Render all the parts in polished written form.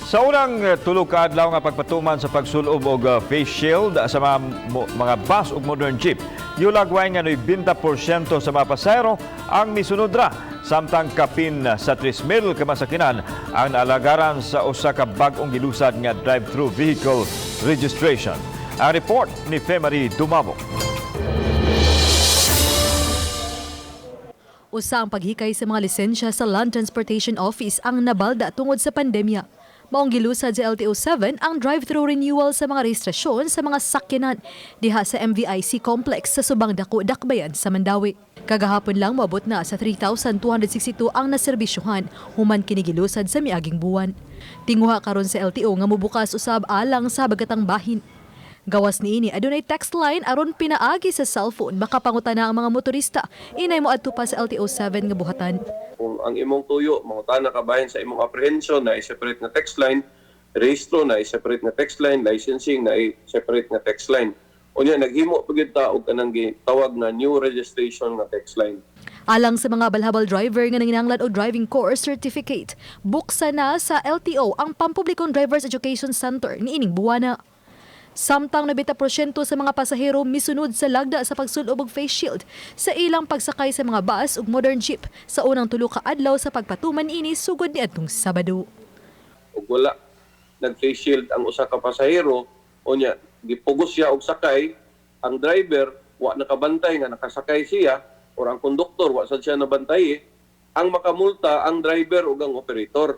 Sa unang 3 ka adlaw nga pagpatuman sa pagsulob og face shield sa mga bus ug modern jeep, yulagway nga 90% sa mga pasahero ang misunod ra, samtang kapin sa 3,000 ka masakinan ang naalagaran sa usa ka bag-ong gilusad nga drive-through vehicle registration. Ang report ni Femary Dumabo. Usa ang paghikay sa mga lisensya sa Land Transportation Office ang nabalda tungod sa pandemya. Maong gilusad sa LTO 7 ang drive-through renewal sa mga rehistrasyon sa mga sakyanan diha sa MVIC complex sa Subang Dako, Dakbayan sa Mandaue. Kagahapon lang, moabot na sa 3,262 ang naserbisyuhan human kini gilusad sa miaging buwan. Tinguha karon sa LTO nga mobukas usab alang sa bagatang bahin. Gawas niini, adunay text line aron pinaagi sa cellphone makapangutana ang mga motorista inay moadto pa sa LTO 7 nga buhatan. Kung ang imong tuyo, mangutana ka bahin sa imong apprehension, na separate na text line, rehistro na separate na text line, licensing na separate na text line. Unya naghimo pa gyud ta og kanang gitawag na new registration nga text line. Alang sa mga balhabal driver nga nanginahanglan og driving course certificate, buksan na sa LTO ang pampublikong Drivers Education Center niining buwana. Samtang 90% sa mga pasahero misunod sa lagda sa pagsulob og face shield sa ilang pagsakay sa mga bus ug modern jeep sa unang 3 ka adlaw sa pagpatuman ini sugod niadtong Sabado. Ug wala nag face shield ang usa ka pasahero, unya gipugos siya og sakay, ang driver wa nakabantay nga nakasakay siya or ang konduktor wa sad siya nabantay, ang makamulta ang driver ug ang operator.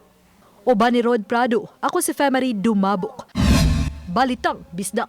Uban ni Rod Prado, ako si Femary Dumabok. Balitang Bisdak.